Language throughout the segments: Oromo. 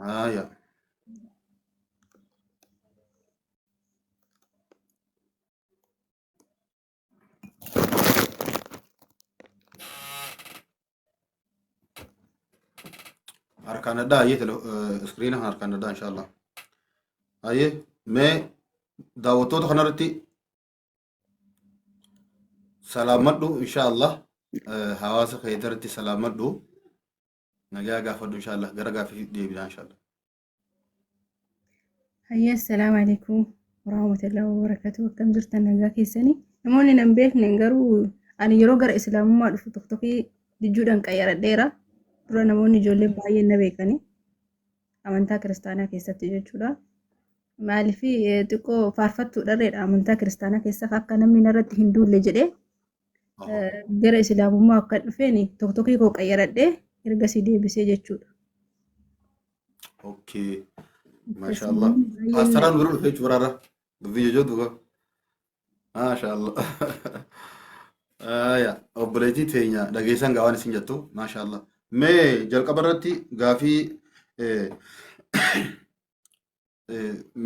Haaya. Harkaan addaa hayyee iskiriina kan harkaan addaa inshaallah. Hayyee mee daawwattoota kanarratti salaamadhu inshaallah. Hawaasa keetirratti salaamadhu. Nagaa gaafadhu inshaallah gara gaaffii deebinaa inshaallah. Hayya, assalaamu alaikum warahmatullahi wabarakatuh. Akkam jirtan, nagaa keessanii? Namoonni nan beekne garuu ani yeroo gara islaamummaa dhufu tokkokkii jijjuudhaan qayyaradheera. Dura namoonni ijoolleen baay'een na beekani. Amantaa kiristaanaa keessatti jechuudha. Maaliif xiqqoo faarfattuu dharreedha amantaa kiristaanaa keessa akka namni narratti hin duulle jedhee gara islaamummaa akka dhufeen tokkokkii koo qayyaradhee ergasii deebisee jechuudha. Okay. Maashaallah. Paastaraan bira dhufe jechuudha waraarra. Dubbii jejoo duuba. Maashaallah. Aya, obboleettii teenya dhageessan gaa waan isin jettu. Maashaallah. Mee jalqaba irratti gaafii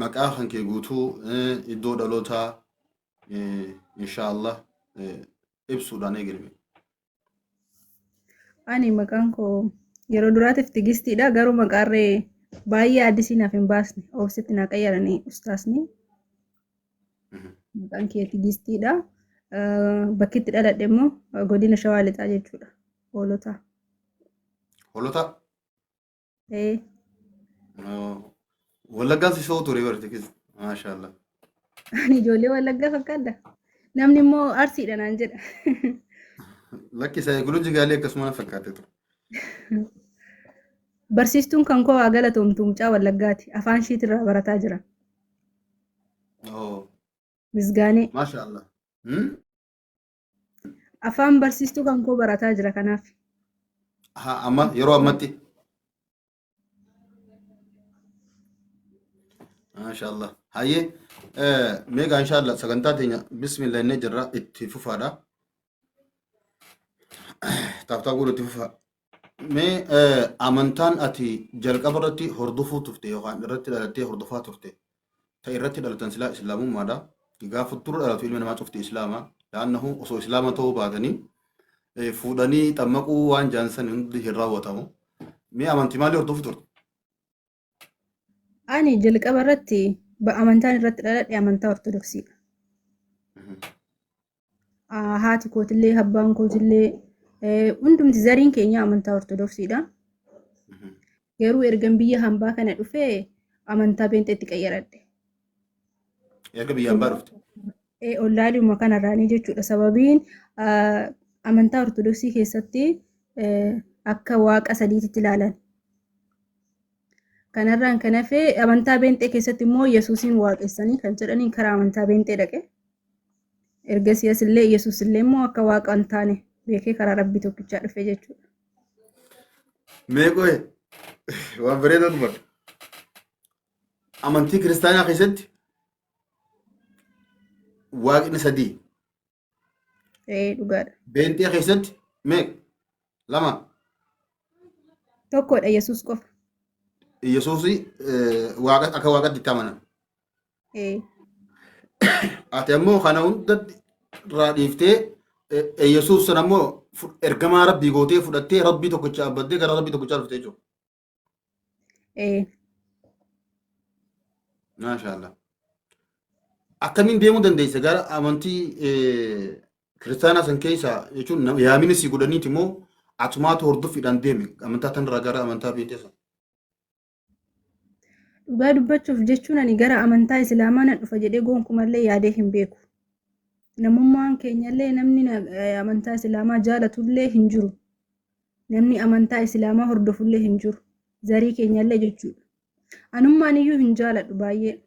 maqaa kan kee guutuu, iddoo dhalootaa inshaallah ibsuudhaan eegalme. Ani maqaan koo yeroo duraatiif Tigistiidha. Garuu maqaarree baay'ee addisii naaf hin baasne. Obsitti naa qayyaranii ustaasni. Maqaan kee Tigistiidha. Bakki itti dhaladhe immoo godina Shawaa Lixaa jechuudha. Hoolota. Hoolota. Ee. Wallaggaan si soo ture barate keessa. Maashaallah. Ani ijoollee Wallaggaa fakkaadha. Namni immoo Arsiidha naan jedha. Lakki saayikoloojii gaalee akkasuma na fakkaate ture. Barsiistuun kan koo haa galatoomtu, mucaa Wallaggaati. Afaan ishiitirraa barataa jira. Oh, Misgaanee. maashaallah. Afaan barsiistuu kan koo barataa jira kanaaf. Ha, amma yeroo ammatti. Maashaallah. Hayyee meeqa inshaallah sagantaa teenya bismillah inni jirra itti fufaadha. Taaftaa godhu itti fufaa. Mee amantaan ati jalqaba irratti hordofuu turte yookaan irratti dhalattee hordofaa turte ta irratti dhalatan silaa islaamummaadha. Gaafa dura dhalatu ilmi namaa cufti islaama. Laannahu osoo islaama ta'uu baatanii fuudhanii xammaquu waan jaansan hundi hin raawwatamu. Mee amantii maalii hordofuu turte? Ani jalqaba irratti amantaan irratti dhaladhe amantaa Ortodoksiidha. Haati kootillee abbaan kootillee hundumti zariin keenya amantaa Ortodoksiidha. Garuu ergan biyya hambaa kana dhufee amantaa Peenxeetti qayyaradhe. Erga biyya hambaa dhufte. Ollaaluma kanarraanii jechuudha. Sababiin amantaa Ortodoksii keessatti akka waaqa sadiititti ilaalan. Kanarraan kan hafe amantaa Peenxee keessatti immoo Yesuusiin waaqessanii kan jedhaniin karaa amantaa Peenxee dhaqe. Ergasii asillee Yesuus illee immoo akka waaqa hin taane beekee karaa Rabbii tokkichaa dhufe jechuudha. Mee qoye waan bareedaa dubbadhu. Amantii kiristaanaa keessatti waaqni sadii. Ee, dhugaadha. Beenxee keessatti meeqa? Lama. Tokkodha, Yesuus qofa. Yesuus waaqa akka waaqatti itti amanan. Ee. Ati ammoo kana hunda irraa dhiiftee Yesuus sana ammoo ergamaa Rabbii gootee fudhattee Rabbii tokkicha abbaddee gara Rabbii tokkichaa dhuftee jechuudha. Ee. Maashaallah. Akkamiin deemuu dandeessa gara amantii kiristaanaa san keessa jechuun yaamina si godhaniiti moo atumaatu hordoffiidhaan deeme amantaa tanarraa gara amantaa beekte san? Dhugaa dubbachuuf jechuun ani gara amantaa Islaamaa nan dhufa jedhee gonkumallee yaadee hin beeku. Namummaan keenyallee namni amantaa Islaamaa jaalatullee hin jiru. Namni amantaa Islaamaa hordofullee hin jiru. Zarii keenyallee jechuudha. Anummaan iyyuu hin jaaladhu baay'ee.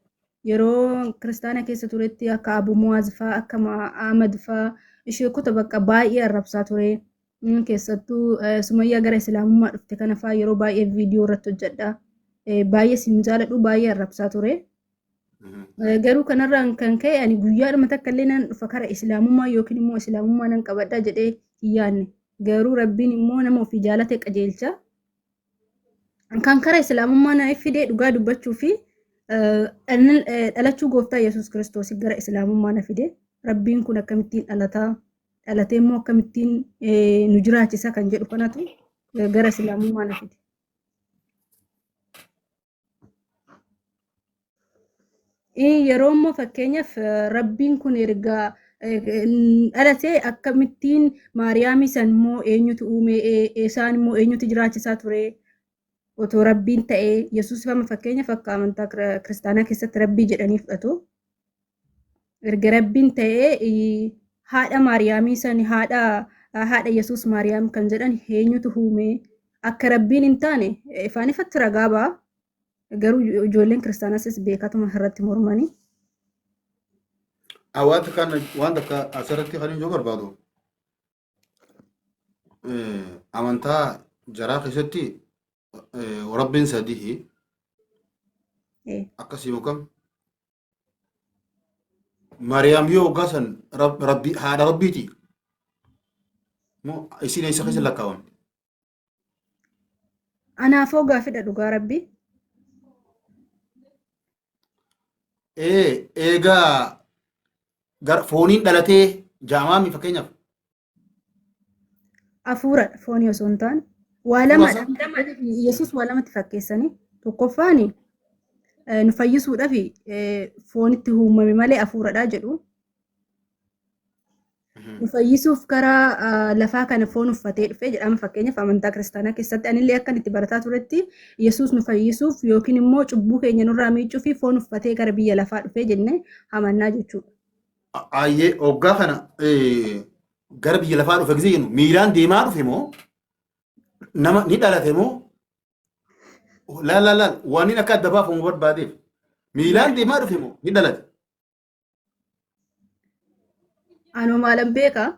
Yeroo kiristaana keessa turetti akka Abu Muwaaz fa'aa akka Ahmad fa'aa isheekota bakka baay'ee arrabsaa ture. Keessattuu Sumayyaa gara Islaamummaa dhufte kana fa'aa yeroo baay'ee viidiyoo irratti hojjedha. Baay'ee sin jaaladhu, baay'ee arrabsaa ture. Garuu kanarraan kan ka'e ani guyyaadhuma takka illee nan dhufa kara Islaamummaa yookiin immoo Islaamummaa nan qabadha jedhee hin yaadne. Garuu Rabbiin immoo nama ofii jaalate qajeelcha. Kan kara islaamummaa na fide dhugaa dubbachuu fi dhalachuu gooftaa Yesuus Kiristoos gara islaamummaa na fide. Rabbiin kun akkamittiin dhalataa dhalatee immoo akkamittiin nu jiraachisa kan jedhu kanatu gara islaamummaa na fide. Yeroo immoo fakkeenyaaf Rabbiin kun erga dhalatee akkamittiin Maariyaamii san immoo eenyutu uume, isaan immoo eenyutu jiraachisaa ture otoo Rabbiin ta'ee? Yesuus amma fakkeenyaaf akka amantaa kiristaanaa keessatti Rabbii jedhanii fudhatu. Erga Rabbiin ta'ee haadha Maariyaamii san, haadha Yesuus Maariyaam kan jedhan eenyutu uume? Akka Rabbiin hin taane ifaan ifatti ragaa ba'a. Garuu ijoolleen kiristaanaas beekatuma irratti mormanii. Wanta kan waan takka asirratti kan hin barbaadu, amantaa jaraa keessatti Rabbiin sadihi akkasii yookaan Maariyaam yoo waggaa san rabbi haadha rabbiiti moo isiin eessa keessa lakkaawamti? Anaafoo gaafidha dhugaa rabbi. Eegaa gar fooniin dhalatee jaamaami fakkeenyaaf. Hafuuradha foonii osoo hin taane. Waa lamadha. Yesuus waa lamatti fakkeessanii. Tokkoffaan nu fayyisuudhaaf foonitti uumame malee hafuuradha jedhu. Nu fayyisuuf karaa lafaa kana foon uffatee dhufe jedhama fakkeenyaaf amantaa kiristaanaa keessatti. Anillee akkan itti barataa turetti Yesuus nu fayyisuuf yookiin immoo cubbuu keenya nurraa miicuu fi foon uffatee gara biyya lafaa dhufe jennee amannaa jechuudha. Ayyee, hoggaa kana gara biyya lafaa dhufe gisee jennu miilaan deemaa dhufe moo nama ni dhalate moo? Laal laal laal, waan inni akka adda baafamu barbaadeef, miilaan deemaa dhufe moo ni dhalate? Anoo maalan beekaa?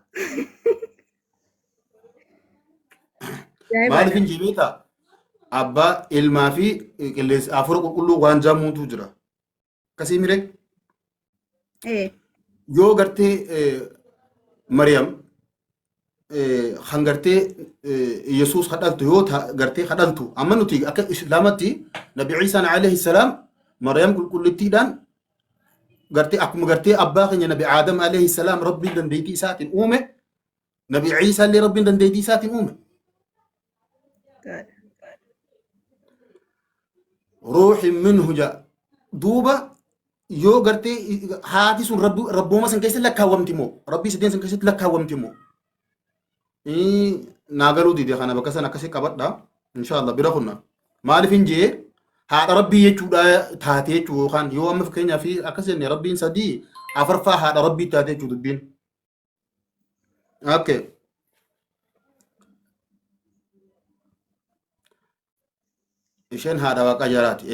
Maaliif hin jeebeeta? Abbaa, ilmaa fi qilleensa hafuura qulqulluu waan jamuutu jira. Akkasii miree? Yoo gartee Mariyam kan gartee Yesuus kadhaltu yoo gartee kadhaltu, amma nuti akka Islaamatti Nabi Iisaan alayhi salaam Mariyam qulqullittiidhaan gartee akkuma gartee abbaa keenya Nabi Aadam alayhi salaam Rabbiin dandeettii isaatiin uume, Nabi Iisaa illee Rabbiin dandeettii isaatiin uume. Ruuxin minhu ja'a. Duuba yoo gartee haati sun rabbooma san keessatti lakkaawwamti moo, rabbii sadeen san keessatti lakkaawwamti moo? Naa galuu dide. Kana bakka san akkasii qabadha. Inshaallah bira kunna. Maaliif hin jee, haadha rabbii jechuudha taate jechuu, yookaan yoo amma fakkeenyaaf akkas jenne rabbiin sadii afurffaa haadha rabbii taate jechuu dubbiin. Okay. Isheen haadha waaqaa jaraati.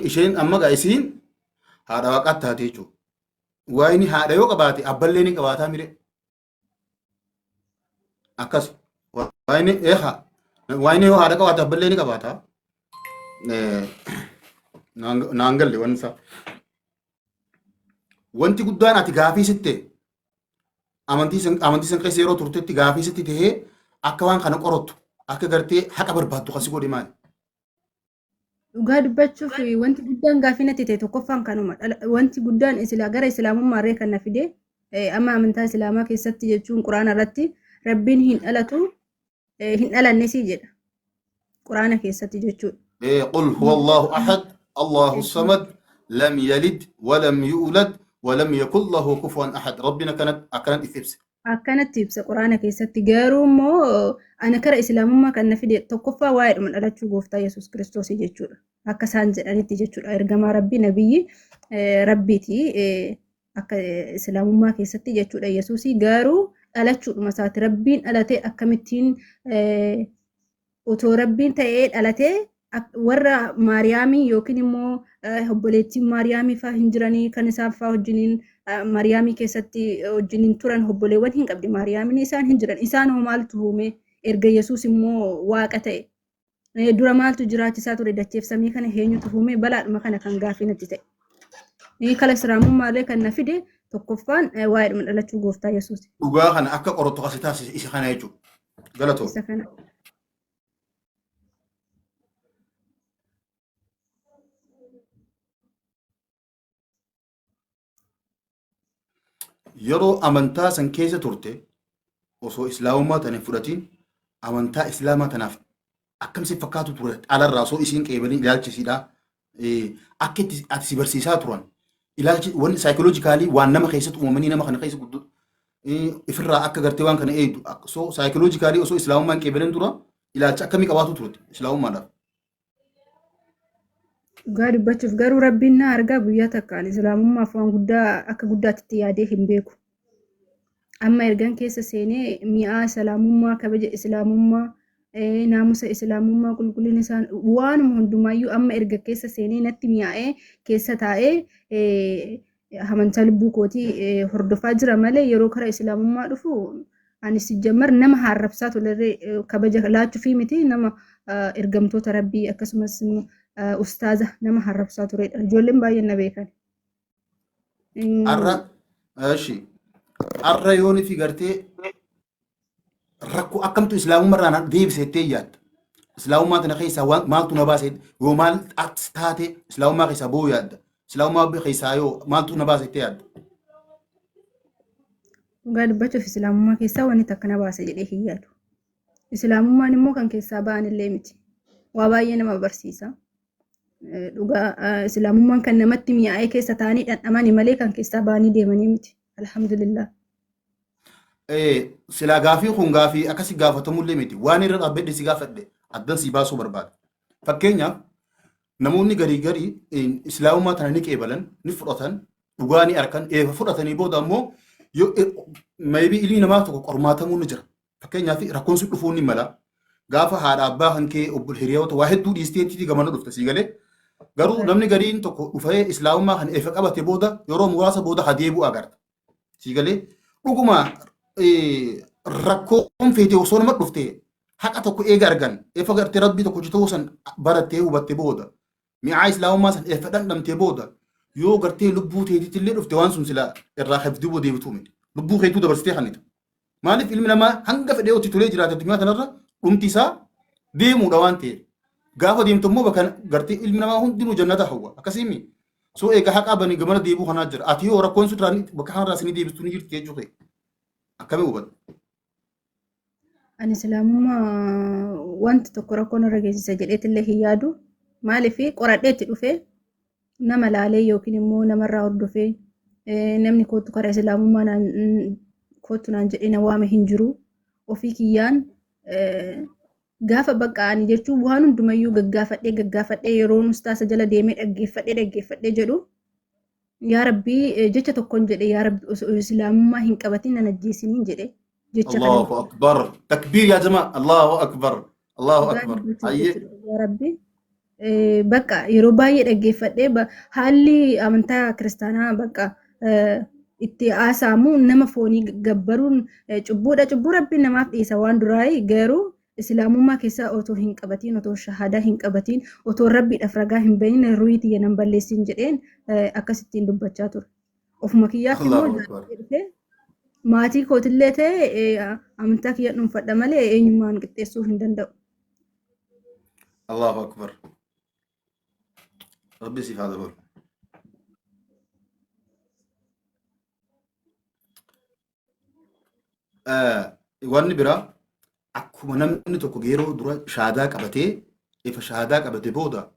Isheen amma gaa isiin haadha waaqaa taate jechuudha. Waayini haadha yoo qabaate abballee ni qabaataa mire. Akkas. Waayini eeha. Waayini yoo haadha qabaate abballee ni qabaata. Naan galle wanni isaa. Wanti guddaan ati gaafii sitte amantii san keessa yeroo turtetti gaafii sitti tahee akka waan kana qorattu, akka gartee haqa barbaaddu kasi godhe maali? Dhugaa dubbachuuf wanti guddaan gaafii natti ta'e tokkoffaan kanuma. Wanti guddaan gara islaamummaa irree kan na fide, amma amantaa islaamaa keessatti jechuun quraana irratti rabbiin hin dhalatu, hin dhalannes jedha. Quraana keessatti jechuudha. قل هو الله أحد الله الصمد لم يلد ولم يولد ولم يكن له كفوا أحد. ربنا كانت أكرنت ibse. Akkanatti ibsa quraana keessatti. Garuu immoo ana kara islaamummaa kan na fide tokkoffaa waa'eedhuma dhalachuu gooftaa Yesuus Kiristoos jechuudha. Akka isaan jedhanitti jechuudha. Ergamaa rabbii, nabiyyi rabbiiti akka islaamummaa keessatti jechuudha Yesuusii. Garuu dhalachuudhuma isaati, rabbiin dhalatee akkamittiin otoo rabbiin ta'ee dhalatee, warra Maariyaamii yookiin immoo obboleettiin Maariyaamii fa'aa hin jiranii kan isaan fa'aa wajjiniin Maariyaamii keessatti wajjiniin turan? Obboleewwan hin qabdi Maariyaamiin, isaan hin jiran. Isaan hoo maaltu uume erga Yesuus immoo waaqa ta'e? Dura maaltu jiraachisaa ture? Dacheef samii kana eenyutu uume? Balaadhuma kana kan gaaffii natti ta'e. Kala islaamummaa kan na fide tokkoffaan waa'eedhuma dhalachuu gooftaa Yesuus. Dhugaa kana akka qorattu kasi taasise isa kana jechuudha. Galatoo. Isa kana. Yeroo amantaa san keessa turte osoo islaamummaa tana hin fudhatiin amantaa islaamaa tanaaf akkam si fakkaatu ture alarraa osoo isiin qeebaliin ilaalchisiidha. Akka itti ati si barsiisaa turan ilaalchi wanni psychologically waan nama keessatti uumamanii nama kana keessa guddu ifirraa akka gartee waan kana eegdu so psychologically osoo islaamummaa hin qeebalin dura ilaalcha akkamii qabaatu turte islaamummaadhaaf? Dhugaa dubbachuuf garuu Rabbiin na argaa, guyyaa takkaan islaamummaaf waan guddaa akka guddaatti yaadee hin beeku. Amma ergan keessa seenee mi'aa islaamummaa, kabaja islaamummaa, naamusa islaamummaa, qulqullina isaan waanuma hundumaayyuu amma erga keessa seenee natti mi'aa'ee keessa taa'ee amantaa lubbuu kootii hordofaa jira malee, yeroo karaa islaamummaa dhufu ani sijjammar nama haarrabsaa tolerree kabaja laachuufii miti, nama ergamtoota rabbii akkasumas ustaaza nama harrabsaa turedha. Ijoolleen baay'een na beekan. Har'a eshi har'a yoon fi gartee rakkoo akkamtu islaamummaa irraa na deebise jettee yaadda. Islaamummaa tana keessaa waan maaltu na baase, yoo maal ati taate islaamummaa keessaa ba'uu yaadda. Islaamummaa keessaa yoo maaltu na baase jettee yaadda. Dhugaa dubbachuuf islaamummaa keessaa wanni takka na baasa jedhee hin yaadu. Islaamummaan immoo kan keessaa ba'an illee miti. Waa baay'ee nama barsiisa. Dhugaa islaamummaan kan namatti mi'aa'ee keessa taa'anii dhandhamani malee kan keessaa ba'anii deemanii miti. Alhamdulillah. Silaa gaafii kun gaafii akkasi gaafatamullee miti. Waan irra dhaabbadhe si gaafadhe addan si baasuu barbaada. Fakkeenyaaf, namoonni garii garii islaamummaa tana ni qeebalan, ni fudhatan, dhugaa ni arkan, eefa fudhatanii booda ammoo yoo maybe ilmi namaa tokko qormaatamuu ni jira. Fakkeenyaaf, rakkoon si dhufuu ni mala. Gaafa haadha abbaa kan kee, obbo hiriyoota waa hedduu dhiisteetti gamana dhufte sii galee. Garuu namni gariin tokko dhufee islaamummaa kan eefa qabate booda yeroo muraasa booda hadeebi'u agarta. Sii galee, dhuguma rakkoon feete osoo nama dhufte haqa tokko eega argan, eefa gartee rabbii tokko ta'uu san barattee hubatte booda, mi'aa islaamummaa san eefa dhandhamtee booda, yoo gartee lubbuu teetitti illee dhufte waan sun sila irraa hafduu deebituu miti. Lubbuu keetuu dabarsitee kannitu. Maaliif, ilmi namaa hanga fedhee itti tolee jiraate addunyaa kanarra dhumti isaa deemuudha waan ta'eef. Gaafa deemtu immoo bakka gartee ilmi namaa hundinuu jannata hawwa. Akkasiimi. So egaa haqa bani gamana deebuu kanaa jira. Ati yoo rakkoon sun irraa bakka kanarraa isinii deebistu ni jirti jechuu kee. Akkamii hubatta? Ani islaamummaa wanti tokko rakkoon irra geessisa jedheetillee hin yaadu. Maaliif, qoradhee itti dhufee nama laalee yookiin immoo namarraa hordofee namni kootu karaa islaamummaa naan kootu naan jedhee na waame hin jiru. Ofii kiyyaan gaafa bakka ani jechuun waan hundumayyuu gaggaafadhee gaggaafadhee yeroon ustaasa jala deemee dhaggeeffadhee dhaggeeffadhee jedhu, yaa rabbii, jecha tokkoon jedhe, yaa rabbi, osoo islaamummaa hin qabatin nan ajjeesiniin jedhe jecha kana. Allahu akbar. Takbiir yaa jamaa. Allahu akbar. Allahu akbar. Hayyee. Yaa rabbi, bakka yeroo baay'ee dhaggeeffadhee haalli amantaa kiristaanaa bakka itti haasa'amu nama foonii gabbaruun cubbuudha. Cubbuu rabbiin namaaf dhiisa waan duraayi, garuu islaamummaa keessaa otoo hin qabatiin, otoo shahaadaa hin qabatiin, otoo rabbiidhaaf ragaa hin bahin ruhii tiyya nan balleessin jedheen akkasittiin dubbachaa ture. Ofuma kiyyaatti immoo Allahu akbar. jaallatee dhufee maatii kootillee ta'e amantaa kiyya dhuunfadha malee eenyummaan qixxeessuu hin danda'u. Allahu akbar. Rabbi siif haa dabalu. Wanni biraa, akkuma namni tokko yeroo dura shaadaa qabatee, ifa shaadaa qabate booda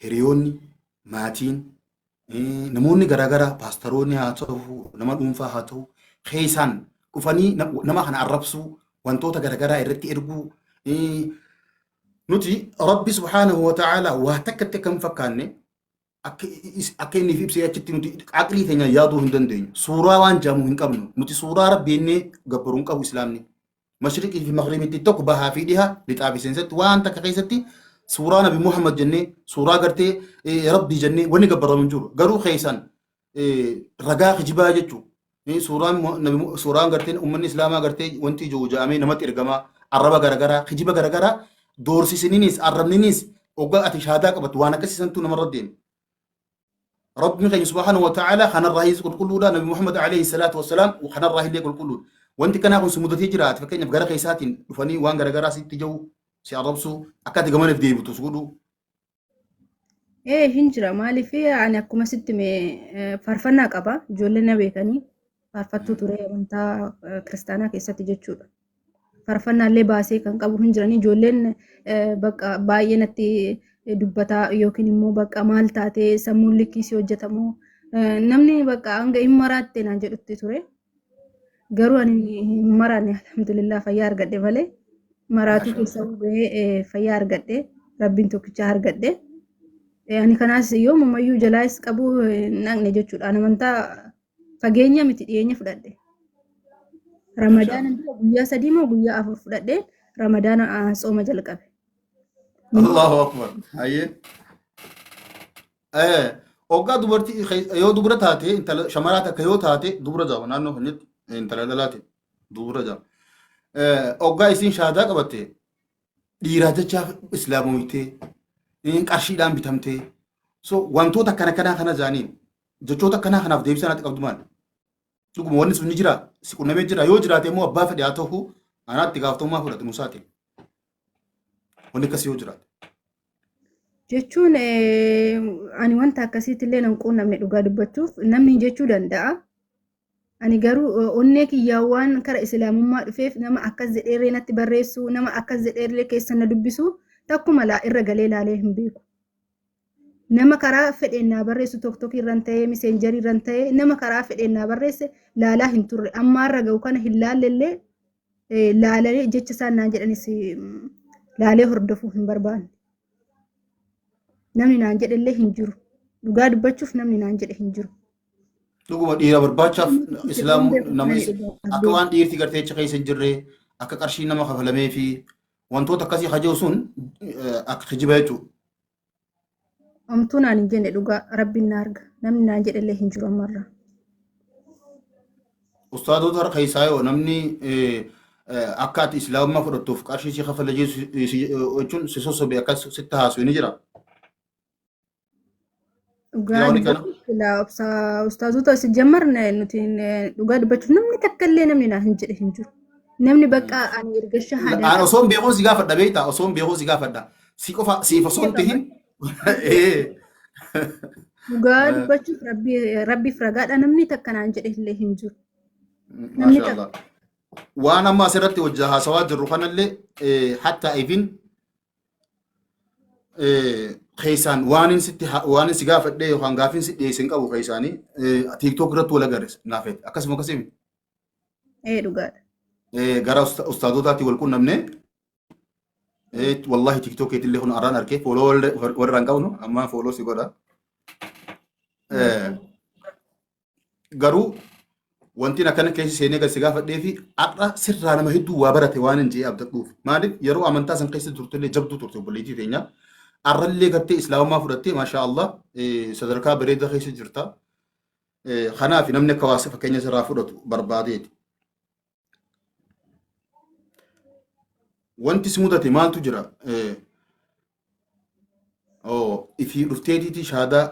hiriyoonni, maatiin, namoonni garaagaraa, paastaroonni haa ta'u, nama dhuunfaa haa ta'u, keessaan dhufanii nama kana arrabsuu, wantoota garaagaraa irratti erguu, nuti Rabbi subhaanahu wa ta'ala waa takkatti akka hin fakkaanne akka inni ibsee achitti nuti aqlii teenya yaaduu hin dandeenyu. Suuraa waan jaamu hin qabnu. Nuti suuraa Rabbi innee gabbaruu hin qabu islaamni. Mashriqii fi maghribitti tokko, bahaa fi dhiha, lixaa fi seensatti waan takka keessatti suuraa Nabi Muhammad jennee, suuraa gartee Rabbii jennee wanni gabbaramu hin jiru. Garuu keessaan ragaa kijibaa jechuun suuraan suuraan garteen uummanni islaamaa gartee wanti ijoo ja'amee namatti ergamaa arraba garaagaraa, kijiba garaagaraa, doorsisiniinis arrabniniis oggaa ati shaadaa qabattu waan akkasii santu namarra deema. Rabbiin keenya subhaanahu wa ta'ala kanarraa hiis qulqulluudha. Nabi Muhammad alayhi salaatu wassalaam kanarraa illee qulqulluudha. Wanti kanaa kun si mudatee jira. Fakkeenyaaf, gara keessaatiin dhufanii waan garaagaraa sitti jiru si arrabsuu, akka ati gamaniif deebitu si godhu. Ee, hin jira. Maaliif, ani akkuma sitti faarfannaa qaba, ijoolleen na beekanii. Faarfattuu ture amantaa kiristaanaa keessatti jechuudha. Faarfannaallee baasee kan qabu hin jiran ijoolleen bakka baay'ee natti dubbataa yookiin immoo bakka maal taatee sammuun likkii si hojjetamu namni bakka hanga hin maraatte naan jedhutti ture. Garuu ani hin maraanne, alhamdulillah, fayyaa argadhe malee maraatuu keessa bahee fayyaa argadhe, rabbiin tokkicha argadhe. Ani kanaas yoomumayyuu jalaas qabu hin dhaqne jechuudha. Ani amantaa fageenya miti, dhiyeenya fudhadhe. Ramadaana dura guyyaa 3 moo guyyaa 4 fudhadhe, Ramadaana tsooma jalqabe. Allahu akbar. Hayyee. Hoggaa dubartii yoo dubra taate, intala shamaraa takka yoo taate, dubra jaama naannoo keenyatti, intala dhalaate dubra jaama. Hoggaa isiin shaadaa qabatte dhiiraa jechaaf islaamoytee qarshiidhaan bitamtee, so wantoota akkana kanaa kana jaaniin, jechoota akkanaa kanaaf deebisa naatti qabdu maali? Dhuguma wanni sun ni jira, si qunnamee jira? Yoo jiraate immoo abbaa fedhe haa ta'u, anaatti gaafatamummaa fudhate musaati. Wanni akkasii yoo jiraate. Jechuun ani wanta akkasiitti illee nan quunnamne, dhugaa dubbachuuf namni jechuu danda'a. Ani garuu onnee kiyyaa waan kara islaamummaa dhufeef nama akkas jedheerree natti barreessu, nama akkas jedheerree keessa na dubbisu takkuma laa irra galee laalee hin beeku. Nama karaa fedheen naa barreessu, TikTok irran ta'ee, Messenger irran ta'ee, nama karaa fedheen naa barreesse laalaa hin turre. Amma irra ga'u kana hin laallellee, laalee jecha isaan naan jedhanis laalee hordofuu hin barbaanne. Namni naan jedhellee hin jiru. Dhugaa dubbachuuf namni naan jedhe hin jiru. Dhuguma dhiira barbaachaaf islaam nama akka waan dhiirti gartee achi keessa hin jirre, akka qarshii nama kafalamee fi wantoota akkasii haja'u sun akka kijiba jechuudha. Homtuu naan hin jenne, dhugaa rabbiin na arga. Namni naan jedhellee hin jiru ammarraa. Ustaadota harka isaa yoo namni akka ati islaamummaa fudhattuuf qarshii si kafala jechuun si sossobe akkas sitti haasu ni jira. Dhugaa dubbachuuf silaa ustaazota si jammarne nuti dhugaa dubbachuuf namni takka illee namni naan hin jedhe hin jiru. Namni bakka ani erga shahaadaa Aan osoo hin beekuu si gaafadha, beektaa, osoo hin beekuu si gaafadha. Si qofa siif osoo hin tahin. Dhugaa dubbachuuf rabbiif ragaadha, namni takka naan jedhe illee hin jiru. Namni Maasha Allah. Waan amma asirratti hojjaa haasawaa jirru kanallee hatta ifin keessaan waan sitti waan si gaafadhee yookaan gaafiin si dhiyeesse hin qabu, keessaanii TikTok irratti wal agarre naafeet akkasuma akkasii. Ee, dhugaadha. Gara ustaazotaatti wal qunnamne, wallahi TikTok keetillee kun arraan arkee, follow warra hin qabnu, amma follow si godha. Garuu wanti akkana keessa seenee gad si gaafadhee fi har'a sirraa nama hedduu waa barate waan hin jee abdadhuuf. Maaliif, yeroo amantaa san keessa turtellee jabduu turte obboleettii teenya. Har'allee gartee islaamummaa fudhattee, maashaa Allah, sadarkaa bareedaa keessa jirta. Kanaaf namni akka waasa fakkeenya sirraa fudhatu barbaadeeti. Wanti si mudate maaltu jira? Ifii dhufteetiiti shahaadaa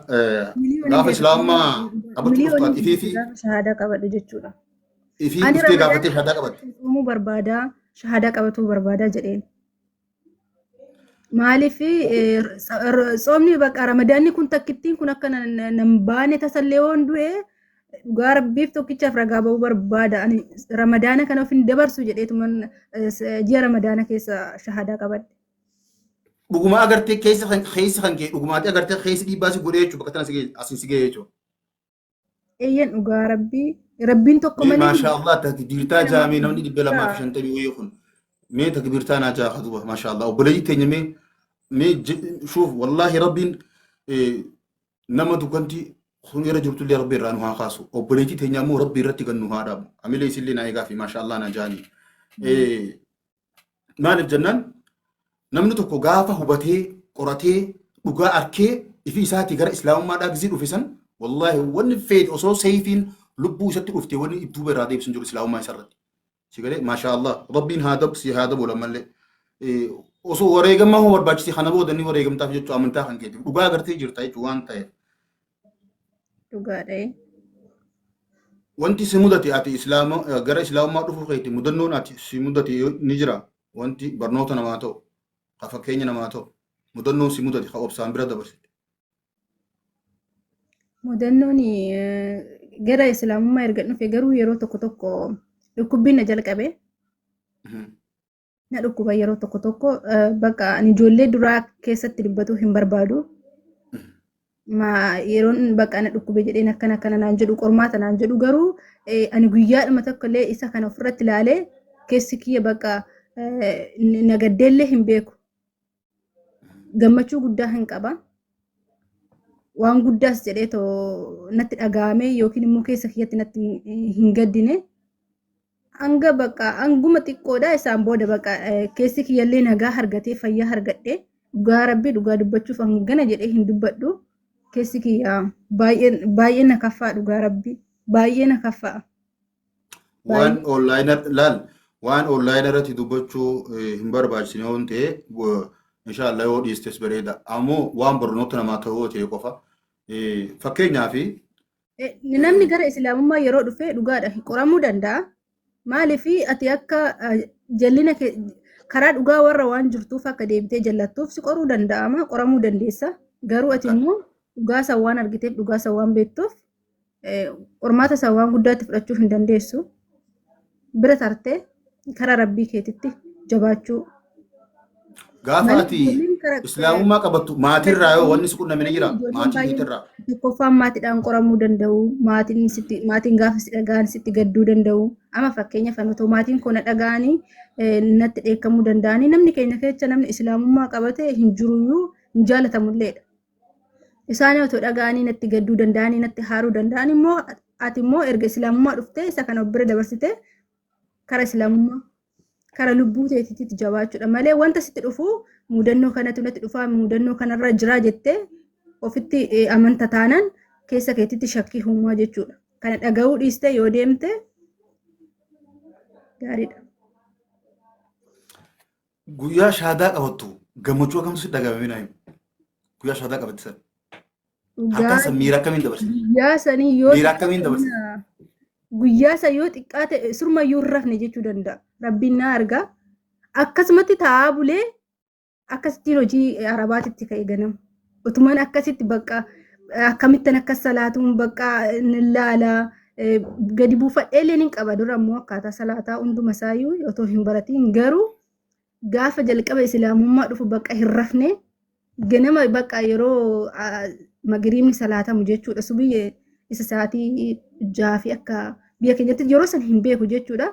gaafa islaamummaa qabachuu dhuftu ifii fi Gaafa shahaadaa qabadhu jechuudha. Ifii Ani dhuftee Ramadaana gaafattee shahaadaa qabatte. Uumuu barbaadaa, shahaadaa qabatuu barbaadaa jedheen. Maaliif, tsoomni bakka ramadaanni kun takkittiin kun akka nan baane tasallee yoon du'e dhugaa rabbiif tokkichaaf ragaa ba'uu barbaada. Ani ramadaana kana of hin dabarsu jedheetuman ji'a ramadaana keessa shahaadaa qabadhe. Dhugumaa agartee keessa kan kee dhugumaatti agartee keessa dhiibbaa si godhee jechuudha, bakka tana si ga'e asiin si ga'e jechuudha. Eeyyan, dhugaa rabbii rabbiin tokko malee. Maashaa Allah, takbiirtaa jaamee namni 250 wayii kun mee takbiirtaa naa jaa kaduba. Maashaa Allah, obboleettii teenya, mee mee shuuf, wallaahi rabbiin nama dukkanti kun irra jirtullee rabbi irraa nu haa kaasu, obboleettii teenya immoo rabbi irratti gan nu haa dhaabu, amilee isillee naa eegaa fi maashaa Allah naa jaanii. Maaliif jennaan, namni tokko gaafa hubatee qoratee dhugaa arkee ifii isaatii gara islaamummaadhaa gizii dhufe san, wallaahi wanni feete osoo seeyfiin lubbuu isatti dhufte wanni duuba irraa deebisu hin jiru islaamummaa isarratti. Si galee, maashaa Allah, rabbiin haa dabu, si haa dabu lammallee. Osoo wareegamaa hoo barbaachise kana booda ni wareegamtaaf jechuu, amantaa kan keetiif dhugaa agartee jirta jechuu waan ta'eef. Dhugaadha. Wanti si mudate ati islaama gara islaamummaa dhufuu keeti mudannoon ati si mudate ni jira, wanti barnoota namaa ta'u, ka fakkeenya namaa ta'u, mudannoon si mudate ka obsaan bira dabarsite. Mudannoon Gara islaamummaa erga dhufe garuu yeroo tokko tokko dhukkubbiin na jalqabe. Na dhukkuba yeroo tokko tokko, bakka ani ijoollee duraa keessatti dubbatuu hin barbaadu. Ma yeroon bakka na dhukkube jedheen akkana akkana naan jedhu, qormaata naan jedhu, garuu ani guyyaadhuma tokko illee isa kana ofirratti ilaalee keessi kiyya bakka na gaddeellee hin beeku. Gammachuu guddaa hin qaba. Waan guddaas jedhee too natti dhaga'ame yookiin immoo keessa kiyyatti natti hin gaddine. Hanga bakka hanguma xiqqoodha, isaan booda bakka keessi kiyyallee nagaa argatee fayyaa argadhe. Dhugaa Rabbii, dhugaa dubbachuuf hangana jedhee hin dubbadhu. Keessi kiyya baay'ee baay'ee na kaffaa, dhugaa Rabbii baay'ee na kaffaa. Waan online laal, waan online irratti dubbachuu hin barbaachisne yoo ta'e, inshallah yoo dhiistes bareeda. Ammoo waan barnoota namaa ta'uu ta'e qofa. Fakkeenyaaf Namni gara islaamummaa yeroo dhufe dhugaadha qoramuu danda'a. Maaliif ati akka jallina karaa dhugaa warra waan jirtuuf akka deebitee jallattuuf si qoruu danda'ama, qoramuu dandeessa. Garuu ati immoo dhugaa san waan argiteef, dhugaa san waan beektuuf, qormaata san waan guddaatti fudhachuu hin dandeessu. Bira tartee karaa Rabbii keetitti jabaachuu. Gaafa ati islaamummaa qabattu maatirraa yoo wanni si qunname ni jira, maatii keetirraa. Tokkoffaan maatiidhaan qoramuu danda'u. Maatiin sitti, maatiin gaafa si dhaga'an sitti gadduu danda'u. Amma fakkeenyaaf ani otoo maatiin koo na dhaga'anii natti dheekkamuu danda'anii, namni keenya keessa namni islaamummaa qabate hin jiruyyuu, hin jaalatamulleedha. Isaan otoo dhaga'anii natti gadduu danda'anii, natti haaruu danda'an immoo, ati immoo erga islaamummaa dhuftee isa kana of bira dabarsitee kara islaamummaa, kara lubbuu teetiitti jabaachuudha malee, wanta sitti dhufu mudannoo kanatu natti dhufaa, mudannoo kanarra jira jettee ofitti amanta taanaan keessa keetitti shakkii uumaa jechuudha. Kana dhaga'uu dhiistee yoo deemte gaariidha. Guyyaa shaadaa qabattu gammachuu akkamtu si dhagahame naa himi. Guyyaa shaadaa qabatte sana. Halkan san miira akkamiin dabarsite? Guyyaa sanii yoo Miira akkamiin dabarsite? Guyyaa san yoo xiqqaate surmayyuu hin rafne jechuu danda'a. Rabbiin na argaa. Akkasumatti taa'aa bulee akkasittiin hojii arabaatitti ka'e ganama. Utuman akkasitti bakka akkamittan akkas salaatuun bakka ni laala, gadi buufadhee illee ni qaba. Dura immoo akkaataa salaataa hunduma isaayyuu otoo hin baratiin, garuu gaafa jalqaba islaamummaa dhufu bakka hin rafne. Ganama bakka yeroo magiriibni salaatamu jechuudha, subii isa sa'aatii 6 fi akka biyya keenyatti yeroo san hin beeku jechuudha.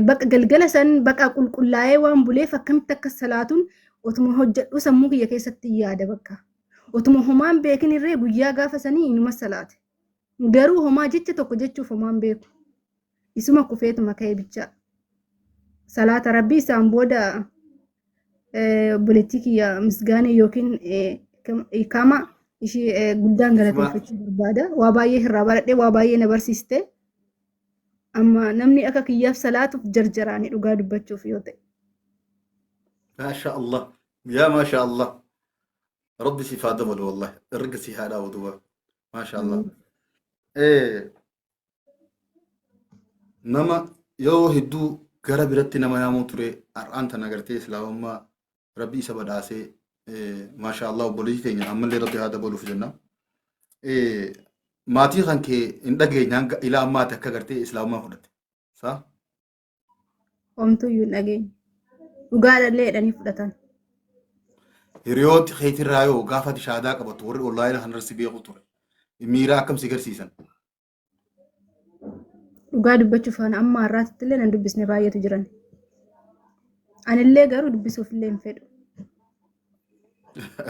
Bakka galgala san bakka qulqullaa'ee waan buleef akkamitti akka salaatuun otuma hojjedhu sammuu kiyya keessatti yaada bakka. Otuma homaan beekin irree guyyaa gaafa sanii inuma salaate. Garuu homaa jecha tokko jechuuf homaan beeku. Isuma kufeetuma ka'e bichaa. Salaata Rabbii isaan booda obboleettii kiyya Misgaanee yookiin Ikama ishii guddaan galateeffachuu barbaada. Waa baay'ee irraa baradhee, waa baay'ee na barsiiste. Amma namni akka kiyyaaf salaatuuf jarjaraani dhugaa dubbachuuf yoo ta'e. Maasha Allah. Yaa maasha Allah. Rabbi siif haa dabalu wallahi. Erga si haa dhaabu duuba. Maasha Allah. Nama yeroo hedduu gara biratti nama yaamuu ture, har'aan tana agartee islaamummaa Rabbi isa badhaasee, maasha Allah, obboleessi teenya ammallee Rabbi haa dabaluuf jenna. Maatii kan kee hin dhageenye hanga ilaa ammaatti akka agartee islaamummaa fudhatte. Saa? Homtuyyuu hin dhageenye. Dhugaadhallee jedhanii fudhatan. Hiriyooti keetirraa yoo gaafa ati shaadaa qabattu warri onlaayina kanarra si beeku ture. Miira akkam si garsiisan? Dhugaa dubbachuuf ana amma har'aatitti illee nan dubbisne baay'eetu jiran. Anillee garuu dubbisuuf illee hin fedhu.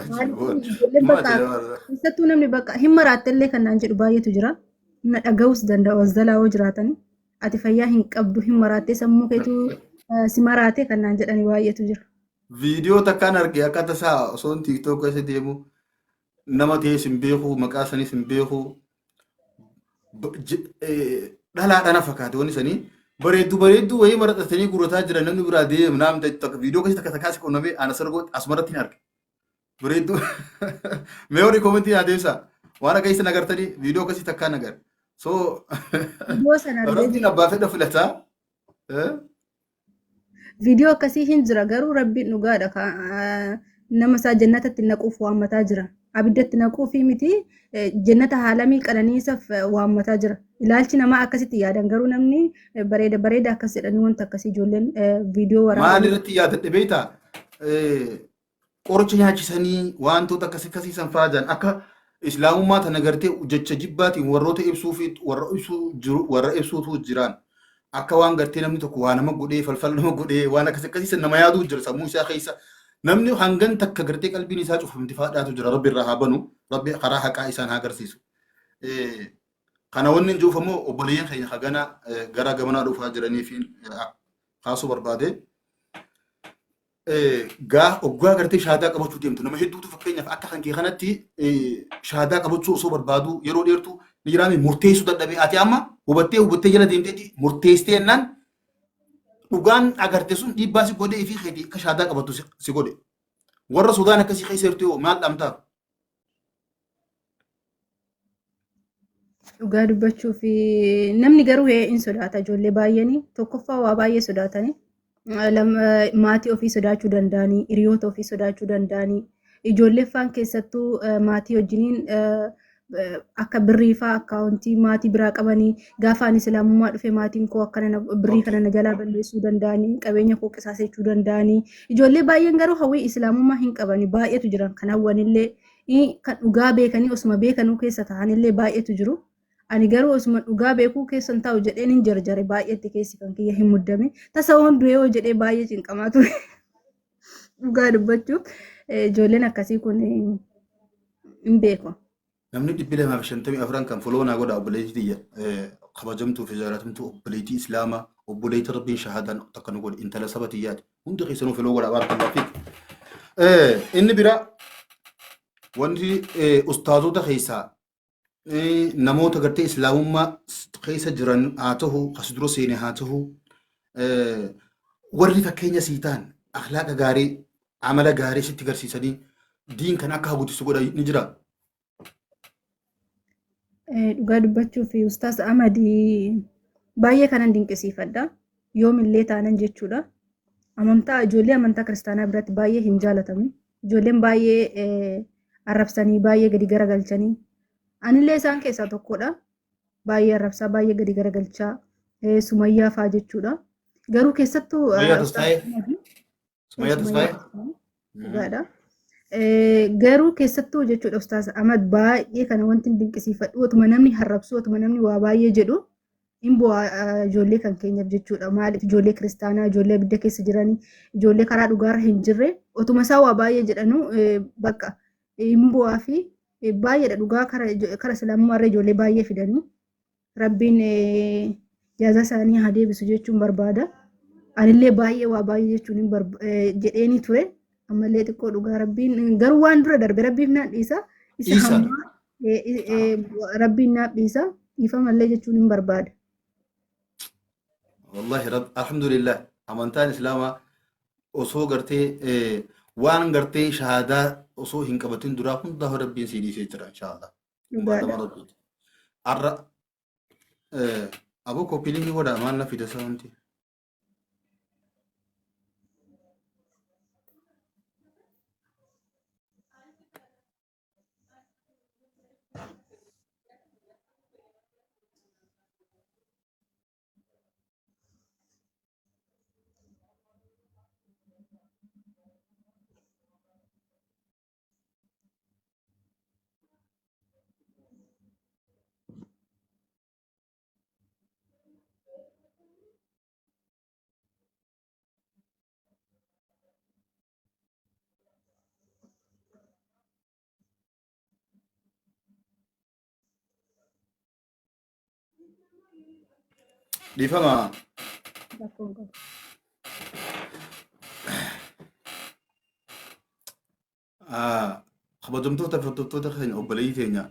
Maaliif ijoolleen bakka keessattuu namni bakka hin maraatte illee kan naan jedhu baay'eetu jira. Na dhaga'uus danda'u as jalaa yoo jiraatan. Ati fayyaa hin qabdu, hin maraattee, sammuu keetu si maraate kan naan jedhani baay'eetu jira. Viidiyoo takkaan arge, akka tasaa osoon TikTok keessa deemu, nama ta'es hin beeku, maqaa sanis hin beeku. Dhalaa dhana fakkaate, wanni sanii bareedduu bareedduu wayii maratanii gurrataa jiran, namni biraa deemu naam ta'e takka viidiyoo keessa takka takkaa si qunnamee ana sargoo asumarratti hin arge. Bareedduu mee warri koomentii naa deebisaa, waan akka isin agartanii viidiyoo akkasii takkaan agar. So Viidiyoo sana argee Rabbiin abbaa fedha filataa. Viidiyoo akkasii hin jira, garuu Rabbiin dhugaadha nama isaa jannatatti naquuf waammataa jira. Abiddatti naquu fi miti jannata haalamii qananiisaaf waammataa jira. Ilaalchi namaa akkasitti yaadan garuu namni bareeda bareeda akkas jedhanii wanta akkasii ijoolleen viidiyoo Maal waraabanii. irratti yaadadhe beektaa? Qoricha nyaachisanii wantoota akkas akkasii san fa'aa jiran akka islaamummaa tana gartee jecha jibbaatiin warroota ibsuu fi warra ibsuu jiru warra ibsuutu jiraan. Akka waan gartee namni tokko waa nama godhee falfala nama godhee waan akkas akkasii san nama yaaduu jira sammuu isaa keessa. Namni hangan takka gartee qalbiin isaa cufamti fa'aadhaatu jira. Rabbi irraa haa banu. Rabbi karaa haqaa isaan haa agarsiisu. Kana wanni hin jiruuf ammoo obboleeyyan keenya hagana gara gamanaa dhufaa jiranii fi kaasuu barbaade. Gaa oggaa gartee shaadaa qabachuu deemtu nama hedduutu fakkeenyaaf akka kan kee kanatti shaadaa qabachuu osoo barbaadu yeroo dheertuu ni jiraame murteessuu dadhabee ati amma hubattee hubattee jala deemteeti murteessitee jennaan dhugaan agarte sun dhiibbaa si godhee fi keetii akka shaadaa qabattu si godhe. Warra sodaan akkasii keessa jirtu yoo maal dhamtaaf? Dhugaa dubbachuu fi namni garuu hin sodaata ijoollee baay'een tokkoffaa waa baay'ee sodaatanii maatii ofii sodaachuu danda'anii hiriyoota ofii sodaachuu danda'anii ijoollee faan keessattuu maatii wajjiniin akka birrii faa akkaawuntii maatii biraa qabanii gaafa ani islaamummaa dhufe maatiin koo akkana birrii kana na jalaa balleessuu danda'anii qabeenya koo qisaasechuu danda'anii ijoollee baay'een garuu hawwii islaamummaa hin qabani baay'eetu jiran kan hawwanillee kan dhugaa beekanii osuma beekanuu keessa ta'anillee baay'eetu jiru. Ani garuu osuma dhugaa beekuu keessa hin taa'u jedheen hin jarjare baay'eetti keessi kan kiyya hin muddame. Tasa waan du'ee hoo jedhee baay'ee cinqamaa ture. Dhugaa dubbachuuf ijoolleen akkasii kun hin beeku. Namni 254 kan foloo naa godha obboleettii tiyya kabajamtuu fi jaalatamtuu obboleettii Islaamaa obboleettii Rabbiin shahaadaan takka nu godhe intala saba tiyyaati. Hundi keessanuu foloo godha baarakallahu fiik. Inni biraa wanti ustaazota keessaa namoota gartee Islaamummaa keessa jiran haa ta'u as dura seene haa ta'u warri fakkeenya sii ta'an akhlaaqa gaarii amala gaarii sitti garsiisanii diin kan akka hawwatisu godhan ni jira. Dhugaa dubbachuuf Ustaaz Ahmad baay'ee kanan dinqisiifadha. Yoomillee taanan jechuudha. Amantaa ijoollee amantaa kiristaanaa biratti baay'ee hin jaalatamu. Ijoolleen baay'ee arrabsanii baay'ee gadi garagalchanii. Anillee isaan keessaa tokkodha. Baay'ee arrabsaa baay'ee gadi garagalchaa Sumayyaa fa'aa jechuudha. Garuu keessattuu Sumayyaa Ustaaz Tasfaayee. Ahmad Sumayyaa Sumayyaa Tasfaayee. Tasfaayee dhugaadha. Garuu keessattuu jechuudha Ustaaz Ahmad baay'ee kana wanti dinqisiifadhu otuma namni harrabsu otuma namni waa baay'ee jedhu hin bu'aa ijoollee kan keenyaaf jechuudha. Maaliif ijoollee kiristaanaa ijoollee abidda keessa jiranii ijoollee karaa dhugaarra hin jirre otuma isaa waa baay'ee jedhanu bakka hin bu'aa fi baay'eedha dhugaa kara islaamummaarra ijoollee baay'ee fidanii rabbiin jaaza isaanii haa deebisu jechuun barbaada. Anillee baay'ee waa baay'ee jechuun hin jedheeni ture. Ammallee xiqqoo dhugaa rabbiin garuu waan dura darbe rabbiif naan dhiisa. Isa Dhiisa. hammaa rabbiin naaf dhiisa. Dhiifamallee jechuun hin barbaada. Wallahi rab alhamdulillah amantaan islaamaa osoo gartee waan gartee shahaadaa osoo hin qabatin duraa hundaa rabbiin sii dhiisee jira inshaallah. Dhugaadha. Baadama rabbiiti. Arra aboo koppiliin godha maal na fida isaa wanti. Dhiifama. Rakkoon qabu. Kabajamtoota fi hordoftoota keenya obboleeyyii keenya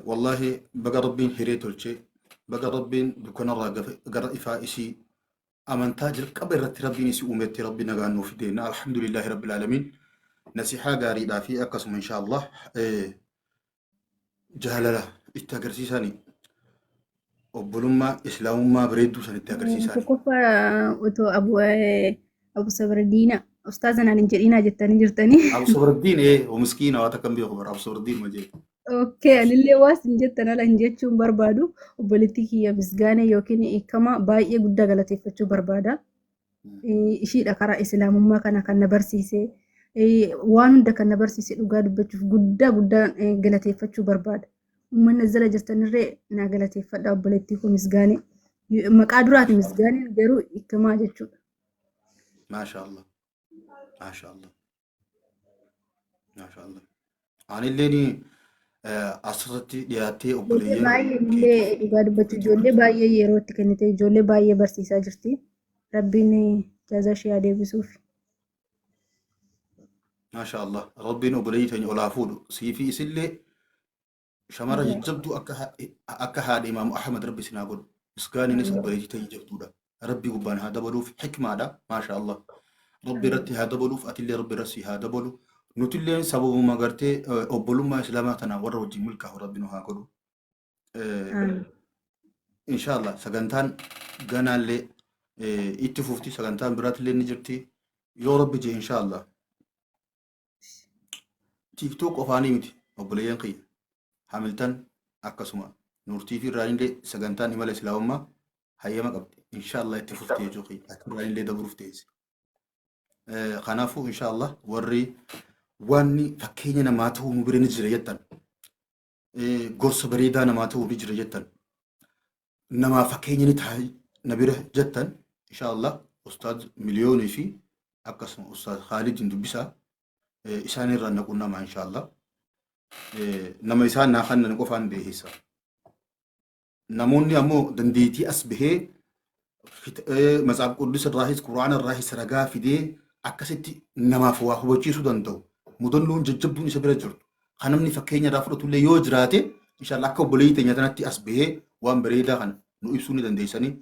wallaahi baga rabbiin hiree tolchee baga rabbiin dukkanarraa gara ifaa isii amantaa jalqaba irratti rabbiin isii uumetti rabbi nagaan nuuf fideenna alhamdulillaahi rabbil aalamiin nasihaa gaariidhaa fi akkasuma inshaallah jaalala itti agarsiisanii obbolummaa islaamummaa bareedduu san itti agarsiisanii. Tokkoffaa otoo Abu Abu Sabradiina Ustaaza naan hin jedhinaa jettanii jirtanii. Abu Sabraddiin ee miskiina waan takka hin beeku bara Abu Sabraddiin ma jee. Okay, anillee waas hin jettan ala hin jechuun barbaadu. Obboleettii kiyya Misgaanee yookiin hiikama baay'ee guddaa galateeffachuu barbaada. Ishiidha karaa islaamummaa kana kan na barsiise. Waan hunda kan na barsiise dhugaa dubbachuuf guddaa guddaa galateeffachuu barbaada. Uummanni as jala jirtanirree naa galateeffadha obboleettii koo Misgaanee. Maqaa duraati Misgaaneen garuu hiikamaa jechuudha. Maasha Allah. Maasha Allah. Maasha Allah. Anilleen asirratti dhiyaattee Ijoollee obboleeyyan baay'ee illee keetiif dhugaa dubbachuu ijoollee baay'ee yeroo itti kennite ijoollee baay'ee barsiisaa jirti. Rabbiin jazaa ishee haa deebisuuf. Maasha Allah. Rabbiin obboleeyyii teenya ol haa fuudhu. Sii fi isillee shamara jajjabduu akka haadha Imaamu Ahmad Rabbi isin haa godhu. Misgaaniinis obboleettii teenya jabduudha. Rabbi gubbaan haa dabaluuf hikmaadha. Maasha Allah. Rabbi irratti haa dabaluuf atillee Rabbi irratti si haa dabalu. Nutillee sababuma gartee obbolummaa Islaamaa tana warra wajjin milkaa'u Rabbi nu haa godhu. Amiin. Inshallah sagantaan ganaallee itti fufti, sagantaan biraatillee ni jirti. Yoo Rabbi jee inshallah. TikTok qofaanii miti obboleeyyan kiyya. Hamiltan akkasuma Nuurtii fi Irraanillee sagantaan imala Islaamummaa hayyama qabdi. Inshallah itti fufti jechuu kiyya. Achirraanillee dabruuf teesse. Kanaafuu inshallah warri wanni fakkeenya namaa ta'uu nu bira ni jira jettan, gorsa bareedaa namaa ta'uu ni jira jettan, namaa fakkeenya ni ta'a na bira jettan, inshallah Ustaaz Miliyoonii fi akkasuma Ustaaz Khaalidin dubbisaa, isaan irraa na qunnamaa inshallah. Nama isaan naa kannan qofaan beekisa. Namoonni ammoo dandeettii as bahee Matsaaf Quddus irraahis Qur'aana irraahis ragaa fidee akkasitti namaaf waa hubachiisuu danda'u. Mudannoon jajjabduun isa bira jirtu. Kan namni fakkeenya irraa fudhatu illee yoo jiraate inshallah akka obboleeyyii teenya tanatti as bahee waan bareedaa kana nu ibsuu ni dandeessanii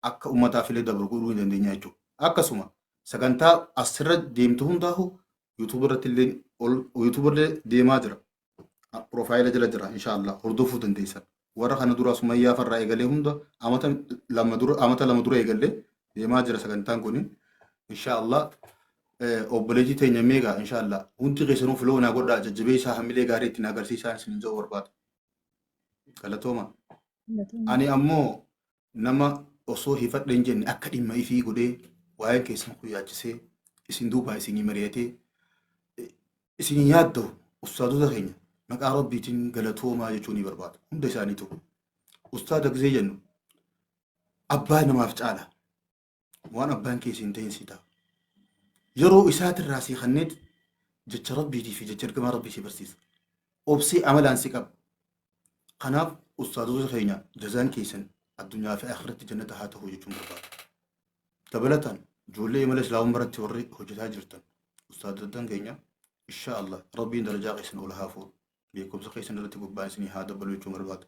akka uummataaf illee dabru godhuu ni dandeenya jechuudha. Akkasuma sagantaa asirra deemtu hundaahu YouTube irratti illee ol YouTube irra deemaa jira. Piroofaayila jala jira inshallah hordofuu dandeessan. Warra kana dura Sumayyaa farraa eegalee hunda amata 2 dura eegallee deemaa jira sagantaan kuni. Inshallah obboleettii teenya meeqa inshallah hundi keessanuu follow naa godhaa, jajjabeessaa, hamilee gaarii ittiin agarsiisaa isin jedhu barbaada. Galatooma. Ani ammoo nama osoo hifadhe hin jenne akka dhimma ifii godhee waa'een keessan kun yaachisee isin duubaa isinii mari'atee isin yaadda'u ustaadota keenya maqaa Rabbiitiin galatoomaa jechuu ni barbaada. Hunda isaaniitu. Ustaada gisee jennu abbaa namaaf caala. Waan abbaan keessa hin ta'in si ta'a. Yeroo isaatirraa si kanneet jecha Rabbiitii fi jecha ergamaa Rabbii si barsiisa. Obsee amalaan si qaba. Kanaaf ustaadota keenya jazaan keessan addunyaa fi akhiratti jannata haa ta'u jechuun barbaada. Dabalataan ijoollee imala islaamummaa irratti warri hojjetaa jirtan ustaadotan keenya insha Allah Rabbiin darajaa keessan ol haa fuudhu. Beekumsa keessan irratti gubbaan isinii haa dabalu jechuun barbaada.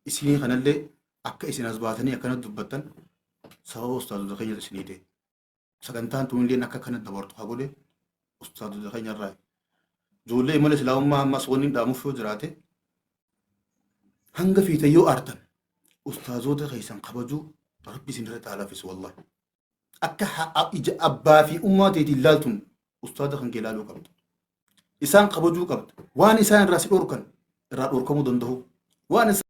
Isinii kanallee akka isin as baatanii akkana dubbattan sababa ustaadota keenya isinii ta'e. Sagantaan tunillee akka kana dabartu haa godhe ustaadota keenya irraa. Ijoollee imala islaamummaa ammas wanni dhaamuuf yoo jiraate hanga fiite yoo aartan ustaazota keessan kabajuu Rabbi isin irratti haa laffisu wallahi. Akka ija abbaa fi ummaa teetiin ilaaltun ustaaza kan kee ilaaluu qabda. Isaan kabajuu qabda. Waan isaan irraa si dhorkan irraa dhorkamuu danda'u. Waan isaan